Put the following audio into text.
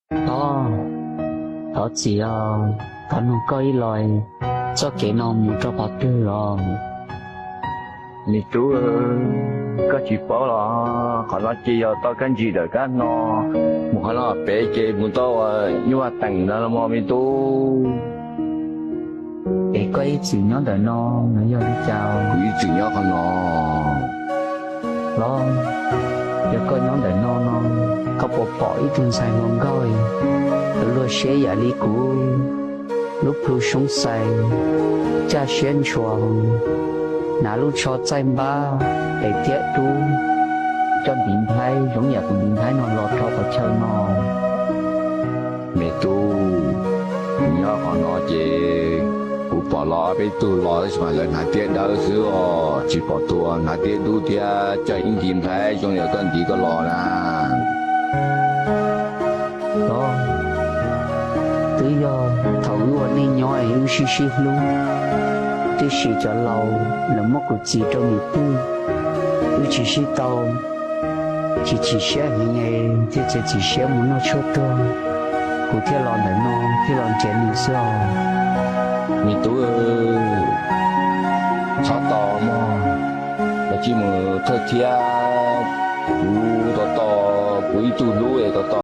Thov, thov txim os, thov nug koj ib los, txoj kev no mus rau qhov twg os? Me tub, koj tsis paub los? Qhov no ces yog tau kab ntsis ntawm kab no mus qhov no pem ces mus tau nyuj vaj teem ntawd los mog me tub. Es koj ib txwm nyob ntawm no, no yog li cas? Kuv ib txwm nyob qhov no. Los, yog koj nyob ntawm no no, koj puas pom ib tug ntxhais hluas nkauj luag siab yam li kuv, lub plhu soob xais, caj siab ntshua, hnav lub tsho txaij npab, es tiab dub, coj ntiv nplhaib zoo yam kuv ntiv nplhaib no los rau qhov chaw no? Me tub, kuv nyob qhov no ces kuv pom los ob peb tug los tab sis mas lawv hnav tiab dawb xwb os, tsis pom tus hnav tiab dub thiab coj ib ntiv nplhaib zoo yam koj ntiv koj los na. Os, twb yog thaum wb ua neej nyob es wb sib sib hlub, tiam sis cov laus lawv muab kuv txiv rau niam tij, wb tsis sib tau, chim chim siab heev thiaj txiav txim siab mus noj tshuaj tuag, kuv thiaj los ntawm no thiaj los nrhiav nws xwb os. Me tub, txhob tos mog, los cia mus thawj thiab, kuv tos tos kuv ib tug hlub es tos tos